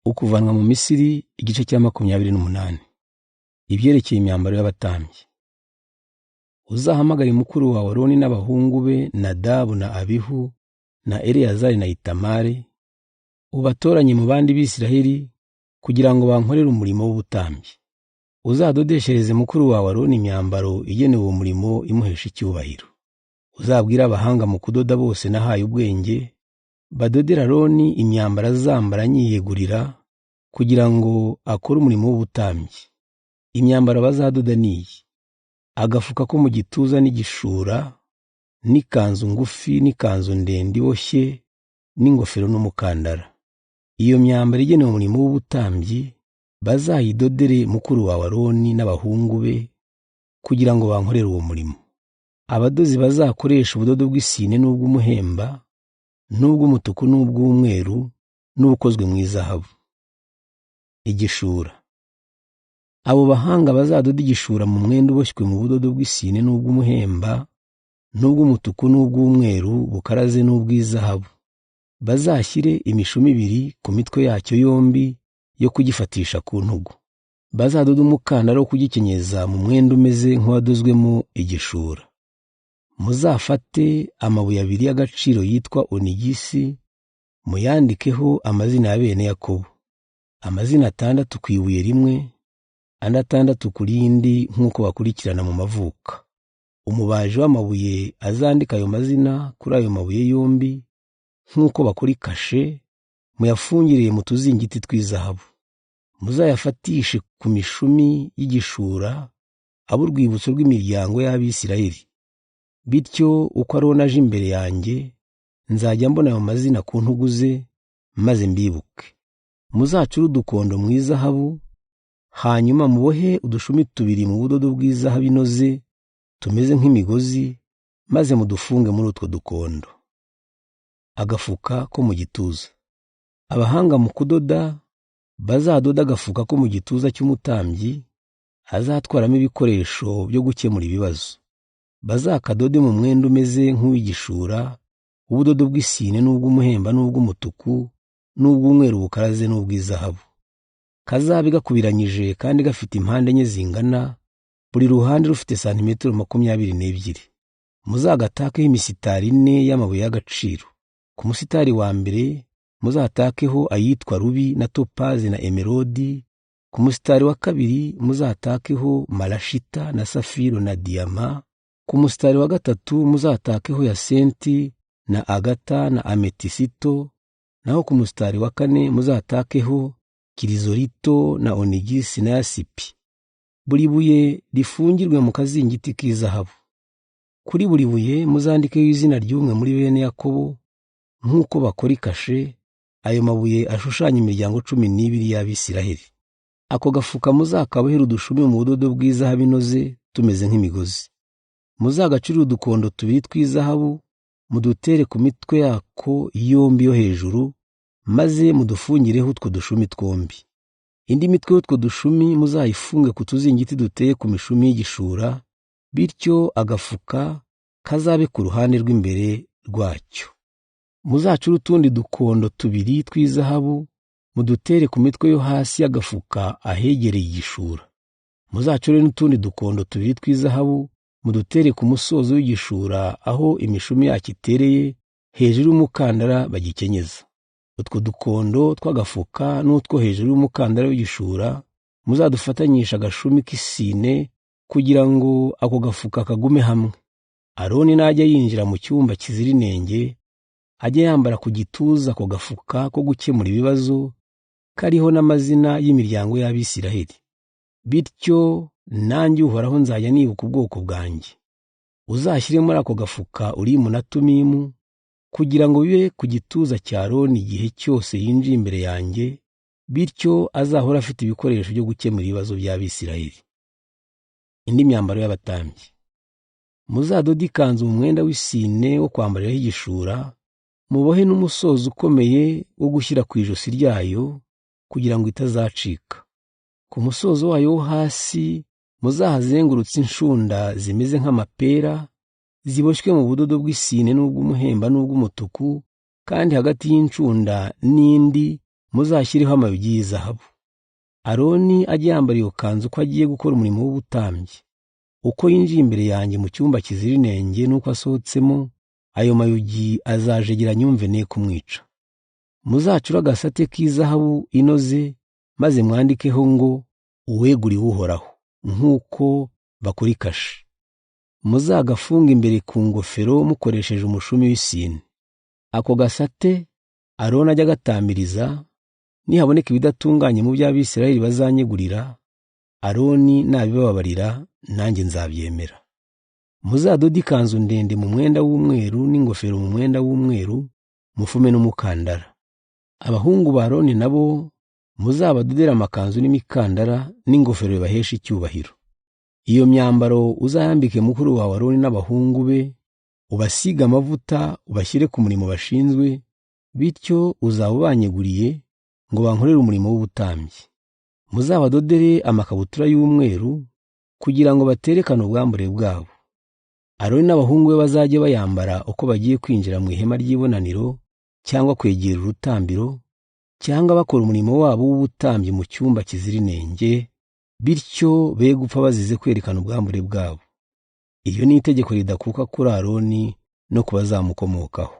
Ukuvanwa mu Misiri igice cya 28. Ibyerekeye imyambaro y'abatambyi. Uzahamagare mukuru wawe Aroni n'abahungu be Nadabu na Abihu na Eleyazari na Itamari, ubatoranye mu bandi Bisiraheli kugira ngo bankorere umurimo w'ubutambyi. Uzadodeshereze mukuru wawe Aroni imyambaro igenewe uwo murimo imuhesha icyubahiro. Uzabwire abahanga mu kudoda bose nahaye ubwenge, badodere Aroni imyambaro azambara anyiyegurira kugira ngo akore umurimo w'ubutambyi. Imyambaro bazadoda ni iyi: agafuka ko mu gituza n'igishura, n'ikanzu ngufi n'ikanzu ndende iboshye, n'ingofero n'umukandara. Iyo myambaro igenewe umurimo w'ubutambyi bazayidodere mukuru wawe Aroni n'abahungu be kugira ngo bankorere uwo murimo. Abadozi bazakoresha ubudodo bw'isine n'ubw'umuhemba, n'ubw'umutuku n'ubw'umweru, n'ubukozwe mu izahabu. Igishura. Abo bahanga bazadoda igishura mu mwenda uboshywe mu budodo bw'isine n'ubw'umuhemba, n'ubw'umutuku n'ubw'umweru bukaraze n'ubw'izahabu. Bazashyire imishumi ibiri ku mitwe yacyo yombi yo kugifatisha ku ntugu. Bazadoda umukandara wo kugikenyeza mu mwenda umeze nk'uwadozwemo igishura. Muzafate amabuye abiri y'agaciro yitwa onigisi, muyandikeho amazina ya bene Yakobo, amazina 6 ku ibuye rimwe, andi 6 ku rindi nk'uko bakurikirana mu mavuka. Umubaji w'amabuye azandika ayo mazina kuri ayo mabuye yombi nk'uko bakora ikashe, muyafungiriye mu tuzingiti tw'izahabu. Muzayafatishe ku mishumi y'igishura, abe urwibutso rw'imiryango y'Abisirayeli. Bityo uko Aroni aje imbere yanjye, nzajya mbona ayo mazina ku ntugu ze, maze mbibuke. Muzacure udukondo mu izahabu, hanyuma mubohe udushumi tubiri mu budodo bw'izahabu inoze tumeze nk'imigozi, maze mudufunge muri utwo dukondo. Agafuka ko mu gituza. Abahanga mu kudoda bazadoda agafuka ko mu gituza cy'umutambyi, azatwaramo ibikoresho byo gukemura ibibazo. Bazakadode mu mwenda umeze nk'uw'igishura, ubudodo bw'isine n'ubw'umuhemba n'ubw'umutuku n'ubw'umweru bukaraze n'ubw'izahabu. Kazabe gakubiranyije kandi gafite impande enye zingana, buri ruhande rufite santimetero 22. Muzagatakeho imisitari 4 y'amabuye y'agaciro. Ku musitari wa mbere muzatakeho ayitwa rubi na topazi na emerodi. Ku musitari wa kabiri muzatakeho marashita na safiro na diyama. Ku musitari wa gatatu muzatakeho yasenti na agata na ametisito. Naho ku musitari wa kane muzatakeho kirizorito na onigisi na yasipi. Buri buye rifungirwe mu kazingiti k'izahabu. Kuri buri buye muzandikeho izina ry'umwe muri bene Yakobo nk'uko bakora ikashe. Ayo mabuye ashushanya imiryango 12 y'Abisiraheli. Ako gafuka muzakabohere udushumi mu budodo bw'izahabu inoze tumeze nk'imigozi. Muzagacurire udukondo tubiri tw'izahabu, mudutere ku mitwe yako yombi yo hejuru, maze mudufungireho utwo dushumi twombi. Indi mitwe y'utwo dushumi muzayifunge ku tuzingiti duteye ku mishumi y'igishura, bityo agafuka kazabe ku ruhande rw'imbere rwacyo. Muzacure utundi dukondo tubiri tw'izahabu, mudutere ku mitwe yo hasi y'agafuka ahegereye igishura. Muzacure n'utundi dukondo tubiri tw'izahabu, mudutere ku musozo w'igishura aho imishumi yacyo itereye, hejuru y'umukandara bagikenyeza. Utwo dukondo tw'agafuka n'utwo hejuru y'umukandara w'igishura muzadufatanyisha agashumi k'isine kugira ngo ako gafuka kagume hamwe. Aroni najya yinjira mu cyumba kizira inenge, ajye yambara ku gituza ako gafuka ko gukemura ibibazo kariho n'amazina y'imiryango y'Abisiraheli. Bityo nanjye Uhoraho nzajya nibuka ubwoko bwanjye. Uzashyire muri ako gafuka Urimu na Tumimu, kugira ngo bibe ku gituza cya Aroni igihe cyose yinjiye imbere yanjye, bityo azahora afite ibikoresho byo gukemura ibibazo by'Abisiraheli. Indi myambaro y'abatambyi. Muzadode ikanzu mu mwenda w'isine wo kwambariraho igishura, mubohe n'umusozo ukomeye wo gushyira ku ijosi ryayo kugira ngo itazacika. Ku musozo wayo wo hasi muzahazengurutse inshunda zimeze nk'amapera, ziboshywe mu budodo bw'isine n'ubw'umuhemba n'ubw'umutuku, kandi hagati y'inshunda n'indi Muzashyireho amayugi y'izahabu. Aroni ajye yambara iyo kanzu uko agiye gukora umurimo w'ubutambyi. Uko yinjiye imbere yanjye mu cyumba kizira inenge n'uko asohotsemo, ayo mayugi azajegera nyumve ne kumwica. Muzacure agasate k'izahabu inoze, maze mwandikeho ngo uweguriwe Uhoraho, nk'uko bakora ikashi. Muzagafunge imbere ku ngofero mukoresheje umushumi w'isine. Ako gasate Aroni ajye agatamiriza, nihaboneka ibidatunganye mu by'Abisirayeli bazanyegurira, Aroni nabibababarira nanjye nzabyemera. Muzadode ikanzu ndende mu mwenda w'umweru n'ingofero mu mwenda w'umweru, mufume n'umukandara. Abahungu ba Aroni nabo muzabadodere amakanzu n'imikandara n'ingofero bibahesha icyubahiro. Iyo myambaro uzayambike mukuru wawe Aroni n'abahungu be, ubasige amavuta, ubashyire ku murimo bashinzwe, bityo uzaba ubanyeguriye ngo bankorere umurimo w'ubutambyi. Muzabadodere amakabutura y'umweru kugira ngo baterekane ubwambure bwabo. Aroni n'abahungu be bazajye bayambara uko bagiye kwinjira mu ihema ry'ibonaniro cyangwa kwegera urutambiro cyangwa bakora umurimo wabo w'ubutambyi mu cyumba kizira inenge, bityo be gupfa bazize kwerekana ubwambure bwabo. Iryo ni itegeko ridakuka kuri Aroni no ku bazamukomokaho.